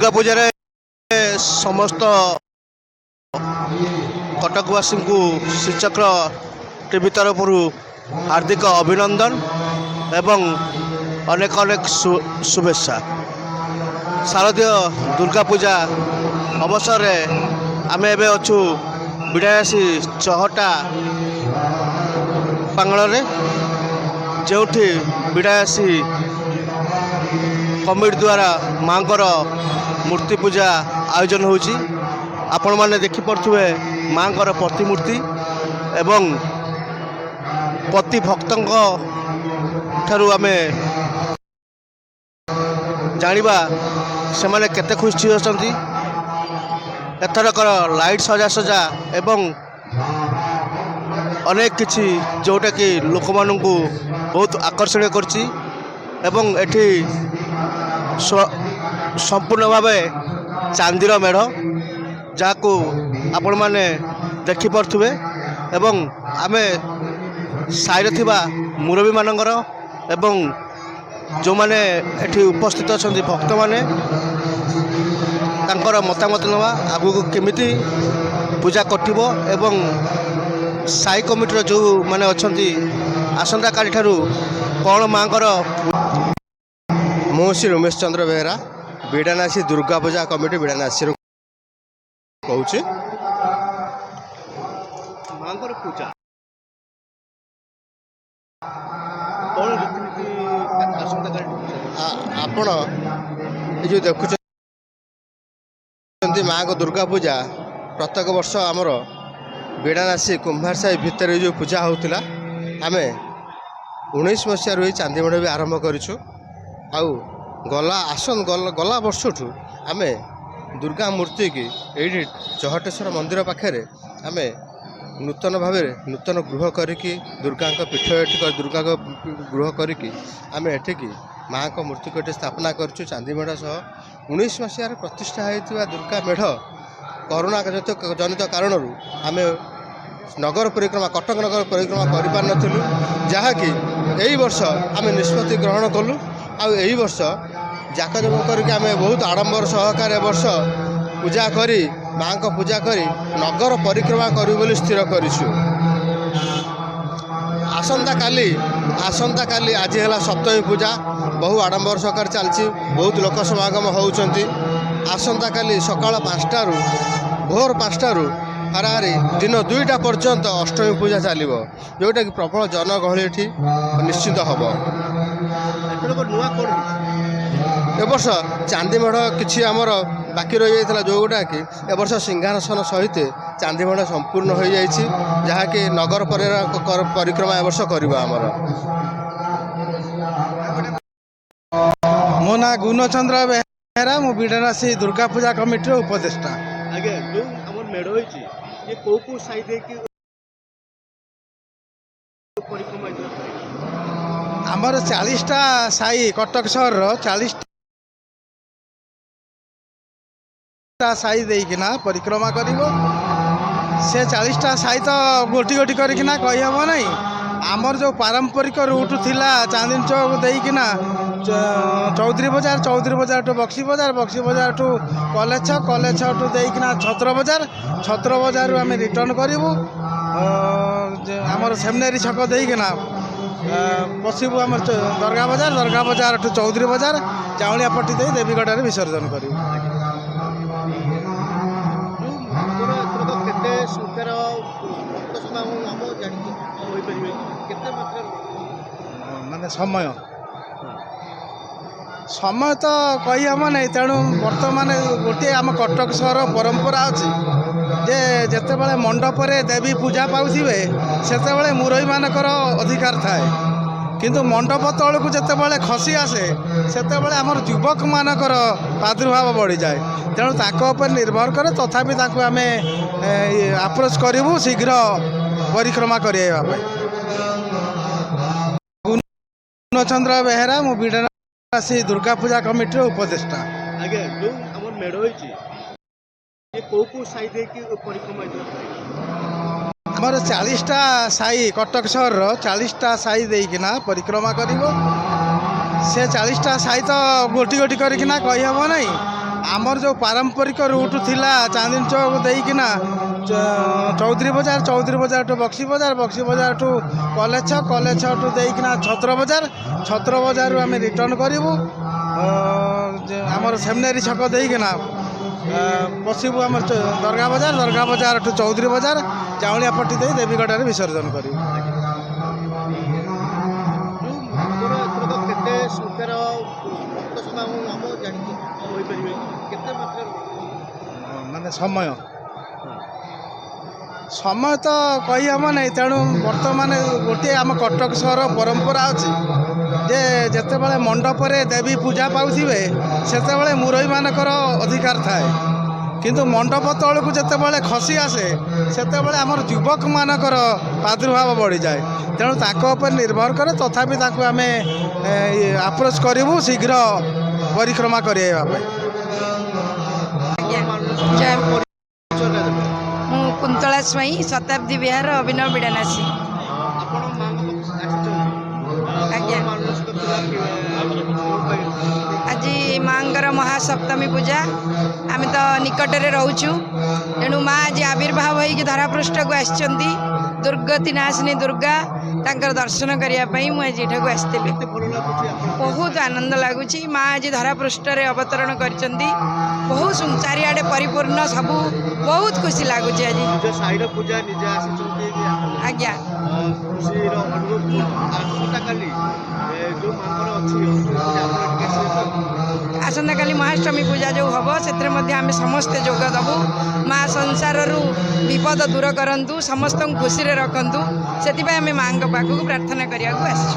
ଦୁର୍ଗା ପୂଜାରେ ସମସ୍ତ କଟକବାସୀଙ୍କୁ ଶ୍ରୀଚକ୍ର ଟିଭି ତରଫରୁ ହାର୍ଦ୍ଦିକ ଅଭିନନ୍ଦନ ଏବଂ ଅନେକ ଅନେକ ଶୁଭେଚ୍ଛା। ଶାରଦୀୟ ଦୁର୍ଗା ପୂଜା ଅବସରରେ ଆମେ ଏବେ ଅଛୁ ବିଡ଼ାନାସୀ ଚହଟା ପ୍ରାଙ୍ଗଣରେ, ଯେଉଁଠି ବିଡ଼ାନାସୀ କମିଟି ଦ୍ୱାରା ମାଙ୍କର ମୂର୍ତ୍ତି ପୂଜା ଆୟୋଜନ ହେଉଛି। ଆପଣମାନେ ଦେଖିପାରୁଥିବେ ମାଙ୍କର ପ୍ରତିମୂର୍ତ୍ତି ଏବଂ ପ୍ରତି ଭକ୍ତଙ୍କ ଠାରୁ ଆମେ ଜାଣିବା ସେମାନେ କେତେ ଖୁସି ଅଛନ୍ତି। ଏଥରକର ଲାଇଟ୍ ସଜାସଜା ଏବଂ ଅନେକ କିଛି, ଯେଉଁଟାକି ଲୋକମାନଙ୍କୁ ବହୁତ ଆକର୍ଷଣୀୟ କରିଛି ଏବଂ ଏଠି ସମ୍ପୂର୍ଣ୍ଣ ଭାବେ ଚାନ୍ଦିର ମେଢ଼, ଯାହାକୁ ଆପଣମାନେ ଦେଖିପାରୁଥିବେ। ଏବଂ ଆମେ ସାହିରେ ଥିବା ମୁରବୀମାନଙ୍କର ଏବଂ ଯେଉଁମାନେ ଏଠି ଉପସ୍ଥିତ ଅଛନ୍ତି ଭକ୍ତମାନେ, ତାଙ୍କର ମତାମତ ନେବା, ଆଗକୁ କେମିତି ପୂଜା କଟିବ ଏବଂ ସାହି କମିଟିର ଯେଉଁମାନେ ଅଛନ୍ତି, ଆସନ୍ତାକାଲି ଠାରୁ କ'ଣ ମାଙ୍କର ମୁଁ ଶ୍ରୀ ରମେଶ ଚନ୍ଦ୍ର ବେହେରା, ବିଡ଼ାନାସୀ ଦୁର୍ଗା ପୂଜା କମିଟି, ବିଡ଼ାନାସୀରୁ କହୁଛି। ମାଙ୍କର ପୂଜା କ'ଣ ରୀତିନୀତି ଆସନ୍ତାକାଲି? ଆପଣ ଏ ଯେଉଁ ଦେଖୁଛନ୍ତି ମାଆଙ୍କ ଦୁର୍ଗା ପୂଜା, ପ୍ରତ୍ୟେକ ବର୍ଷ ଆମର ବିଡ଼ାନାସୀ କୁମ୍ଭାର ସାହି ଭିତରେ ଯେଉଁ ପୂଜା ହେଉଥିଲା, ଆମେ 19 ମସିହାରୁ ଏଇ ଚାନ୍ଦି ମେଢ଼ ବି ଆରମ୍ଭ କରିଛୁ। ଆଉ ଗଲା ଆସନ ଗଲା ବର୍ଷଠୁ ଆମେ ଦୁର୍ଗା ମୂର୍ତ୍ତିକି ଏଇଠି ଚହଟେଶ୍ୱର ମନ୍ଦିର ପାଖରେ ଆମେ ନୂତନ ଭାବରେ ନୂତନ ଗୃହ କରିକି, ଦୁର୍ଗାଙ୍କ ପୀଠ ଏଠି ଦୁର୍ଗାଙ୍କ ଗୃହ କରିକି ଆମେ ଏଠିକି ମାଆଙ୍କ ମୂର୍ତ୍ତିକୁ ଏଠି ସ୍ଥାପନା କରିଛୁ ଚାନ୍ଦି ମେଢ଼ ସହ। 19 ମସିହାରେ ପ୍ରତିଷ୍ଠା ହୋଇଥିବା ଦୁର୍ଗା ମେଢ଼ କରୋନା ଜନିତ କାରଣରୁ ଆମେ ନଗର ପରିକ୍ରମା, କଟକ ନଗର ପରିକ୍ରମା କରିପାରିନଥିଲୁ, ଯାହାକି ଏଇ ବର୍ଷ ଆମେ ନିଷ୍ପତ୍ତି ଗ୍ରହଣ କଲୁ। ଆଉ ଏଇ ବର୍ଷ ଜାକଜମକ କରିକି ଆମେ ବହୁତ ଆଡ଼ମ୍ବର ସହକାରେ ଏ ବର୍ଷ ପୂଜା କରି, ମାଆଙ୍କ ପୂଜା କରି ନଗର ପରିକ୍ରମା କରିବୁ ବୋଲି ସ୍ଥିର କରିଛୁ। ଆସନ୍ତାକାଲି, ଆଜି ହେଲା ସପ୍ତମୀ ପୂଜା, ବହୁ ଆଡ଼ମ୍ବର ସହକାରେ ଚାଲିଛି, ବହୁତ ଲୋକ ସମାଗମ ହେଉଛନ୍ତି। ଆସନ୍ତାକାଲି ସକାଳ 5ଟାରୁ, ଭୋର 5ଟାରୁ ହାରାହାରି ଦିନ 2ଟା ପର୍ଯ୍ୟନ୍ତ ଅଷ୍ଟମୀ ପୂଜା ଚାଲିବ, ଯେଉଁଟାକି ପ୍ରବଳ ଜନଗହଳି ଏଠି ନିଶ୍ଚିତ ହେବ। ଏଥରକ ନୂଆ କ'ଣ ହେଇଛି? ଏ ବର୍ଷ ଚାନ୍ଦି ମେଢ଼ କିଛି ଆମର ବାକି ରହିଯାଇଥିଲା, ଯେଉଁଗୁଡ଼ାକି ଏ ବର୍ଷ ସିଂହାସନ ସହିତ ଚାନ୍ଦି ମେଢ଼ ସମ୍ପୂର୍ଣ୍ଣ ହୋଇଯାଇଛି, ଯାହାକି ନଗର ପରିକ୍ରମା ଏ ବର୍ଷ କରିବ ଆମର। ମୋ ନାଁ ଗୁଣଚନ୍ଦ୍ର ବେହେରା। ମୁଁ ବିଡ଼ାନାସୀ ଦୁର୍ଗା ପୂଜା କମିଟିର ଉପଦେଷ୍ଟା। ଆଜ୍ଞା, ଯେଉଁ ଆମର ମେଢ଼ ହେଇଛି, ଇଏ କୋଉ କୋଉ ସାହି ଦେଇକି ପରିକ୍ରମା ଏଥର କରିବ? ଆମର 40ଟା ସାହି, କଟକ ସହରର 40ଟା ସାହି ଦେଇକିନା ପରିକ୍ରମା କରିବ। ସେ 40ଟା ସାହି ତ ଗୋଟି ଗୋଟି କରିକିନା କହିହେବ ନାହିଁ। ଆମର ଯେଉଁ ପାରମ୍ପରିକ ରୁଟ୍ ଥିଲା, ଚାନ୍ଦିନୀ ଚୌକ ଦେଇକିନା ଚୌଧୁରୀ ବଜାର, ଚୌଧୁରୀ ବଜାରଠୁ ବକ୍ସି ବଜାର, ବକ୍ସି ବଜାରଠୁ କଲେଜ ଛକ, କଲେଜ ଛକଠୁ ଦେଇକିନା ଛତ୍ର ବଜାର, ଛତ୍ର ବଜାରରୁ ଆମେ ରିଟର୍ଣ୍ଣ କରିବୁ। ଆମର ସେମିନାରୀ ଛକ ଦେଇକିନା ପଶିବୁ ଆମର ଦରଗା ବଜାର, ଦରଗା ବଜାରଠୁ ଚୌଧୁରୀ ବଜାର, ଚାଉଳିଆପଟି ଦେଇ ଦେବୀଗଡ଼ାରେ ବିସର୍ଜନ କରିବୁ। ଯେଉଁ ଆମର ଏଥରକ କେତେ ସଂଖ୍ୟାର ଭକ୍ତ ସମାଗମ ହବ ଜାଣିକି କହିପାରିବେ କି? କେତେ ମାତ୍ରାରେ? ମାନେ ସମୟ ତ କହିହେବ ନାହିଁ। ତେଣୁ ବର୍ତ୍ତମାନ ଗୋଟିଏ ଆମ କଟକ ସହର ପରମ୍ପରା ଅଛି ଯେ ଯେତେବେଳେ ମଣ୍ଡପରେ ଦେବୀ ପୂଜା ପାଉଥିବେ, ସେତେବେଳେ ମୁରବୀମାନଙ୍କର ଅଧିକାର ଥାଏ। କିନ୍ତୁ ମଣ୍ଡପ ତଳକୁ ଯେତେବେଳେ ଖସି ଆସେ, ସେତେବେଳେ ଆମର ଯୁବକମାନଙ୍କର ପ୍ରାଦୁର୍ଭାବ ବଢ଼ିଯାଏ। ତେଣୁ ତାଙ୍କ ଉପରେ ନିର୍ଭର କରେ। ତଥାପି ତାଙ୍କୁ ଆମେ ଆପ୍ରୋଚ୍ କରିବୁ ଶୀଘ୍ର ପରିକ୍ରମା କରାଇବା ପାଇଁ। ପୂର୍ଣ୍ଣଚନ୍ଦ୍ର ବେହେରା, ମୁଁ ବିଡ଼ାନାସୀ ଦୁର୍ଗା ପୂଜା କମିଟିର ଉପଦେଷ୍ଟା। ଆଜ୍ଞା, ଯେଉଁ ଆମର ମେଢ଼ ହେଇଛି, ଇଏ କୋଉ କୋଉ ସାହି ଦେଇକି ପରିକ୍ରମା ଏଥର କରିବ? ଆମର 40ଟା ସାହି, କଟକ ସହରର 40ଟା ସାହି ଦେଇକିନା ପରିକ୍ରମା କରିବ। ସେ 40ଟା ସାହି ତ ଗୋଟି ଗୋଟି କରିକିନା କହିହେବ ନାହିଁ। ଆମର ଯେଉଁ ପାରମ୍ପରିକ ରୁଟ୍ ଥିଲା ଚାନ୍ଦିନୀ ଚୌକ ଦେଇକିନା ଚୌଧୁରୀ ବଜାର, ଚୌଧୁରୀ ବଜାରଠୁ ବକ୍ସି ବଜାର, ବକ୍ସି ବଜାରଠୁ କଲେଜ ଛକ, କଲେଜ ଛକଠୁ ଦେଇକିନା ଛତ୍ର ବଜାର, ଛତ୍ର ବଜାରରୁ ଆମେ ରିଟର୍ଣ୍ଣ କରିବୁ। ଆମର ସେମିନାରୀ ଛକ ଦେଇକିନା ପଶିବୁ ଆମର ଦରଗା ବଜାର, ଦରଗା ବଜାରଠୁ ଚୌଧୁରୀ ବଜାର, ଜାଉଁଳିଆପଟି ଦେଇ ଦେବୀଗଡ଼ାରେ ବିସର୍ଜନ କରିବୁ। ଯୋଉ ଆମର ଏଥରକ କେତେ ସଂଖ୍ୟାର ଭକ୍ତ ସମାଗମ ଆମ ଜାଣିକି କହିପାରିବେ କେତେ ମାତ୍ରାରେ? ମାନେ ସମୟ ତ କହିହେବ ନାହିଁ। ତେଣୁ ବର୍ତ୍ତମାନ ଗୋଟିଏ ଆମ କଟକ ସହର ପରମ୍ପରା ଅଛି ଯେ ଯେତେବେଳେ ମଣ୍ଡପରେ ଦେବୀ ପୂଜା ପାଉଥିବେ, ସେତେବେଳେ ମୁରବୀମାନଙ୍କର ଅଧିକାର ଥାଏ। କିନ୍ତୁ ମଣ୍ଡପ ତଳକୁ ଯେତେବେଳେ ଖସି ଆସେ, ସେତେବେଳେ ଆମର ଯୁବକମାନଙ୍କର ପ୍ରାଦୁର୍ଭାବ ବଢ଼ିଯାଏ। ତେଣୁ ତାଙ୍କ ଉପରେ ନିର୍ଭର କରେ। ତଥାପି ତାଙ୍କୁ ଆମେ ଆପ୍ରୋଚ୍ କରିବୁ ଶୀଘ୍ର ପରିକ୍ରମା କରାଇବା ପାଇଁ। ଆଜ୍ଞା, ଜୟ। ମୁଁ କୁନ୍ତଳା ସ୍ୱାଇଁ, ଶତାବ୍ଦୀ ବିହାର, ଅଭିନବ ବିଡ଼ାନାସୀ। ଆପଣ ମାଙ୍କ ପାଖକୁ ଆସିଛନ୍ତି? ଆଜ୍ଞା। କଣ ମାନସିକ ଥିଲା କି, କଣ ପାଇଁ? ଆଜି ମାଙ୍କର ମହାସପ୍ତମୀ ପୂଜା। ଆମେ ତ ନିକଟରେ ରହୁଛୁ। ତେଣୁ ମା ଆଜି ଆବିର୍ଭାବ ହେଇକି ଧରାପୃଷ୍ଠକୁ ଆସିଛନ୍ତି, ଦୁର୍ଗତି ନାଶିନୀ ଦୁର୍ଗା। ତାଙ୍କର ଦର୍ଶନ କରିବା ପାଇଁ ମୁଁ ଆଜି ଏଠାକୁ ଆସିଥିଲି। କେତେ ଭଲ ଲାଗୁଛି ଆପଣ? ବହୁତ ଆନନ୍ଦ ଲାଗୁଛି। ମା ଆଜି ଧରାପୃଷ୍ଠରେ ଅବତରଣ କରିଛନ୍ତି। ବହୁତ ଚାରିଆଡ଼େ ପରିପୂର୍ଣ୍ଣ ସବୁ। ବହୁତ ଖୁସି ଲାଗୁଛି ଆଜି। ନିଜ ସାହିର ପୂଜା, ନିଜେ ଆସିଛନ୍ତି ଯେ ଆପଣ, ଆଜ୍ଞା। ଖୁସିର ଅନୁଭବ କଣ? ଆସନ୍ତାକାଲି ଯୋଉ ମାଙ୍କର ଅଛି ଅଷ୍ଟମୀ ପୂଜା, ଆପଣ ଟିକେ ଆସିବେ ତ? ଆସନ୍ତାକାଲି ମହାଷ୍ଟମୀ ପୂଜା ଯେଉଁ ହେବ, ସେଥିରେ ମଧ୍ୟ ଆମେ ସମସ୍ତେ ଯୋଗ ଦେବୁ। ମା ସଂସାରରୁ ବିପଦ ଦୂର କରନ୍ତୁ, ସମସ୍ତଙ୍କୁ ଖୁସିରେ ରଖନ୍ତୁ, ସେଥିପାଇଁ ଆମେ ମାଆଙ୍କ ପାଖକୁ ପ୍ରାର୍ଥନା କରିବାକୁ ଆସିଛୁ।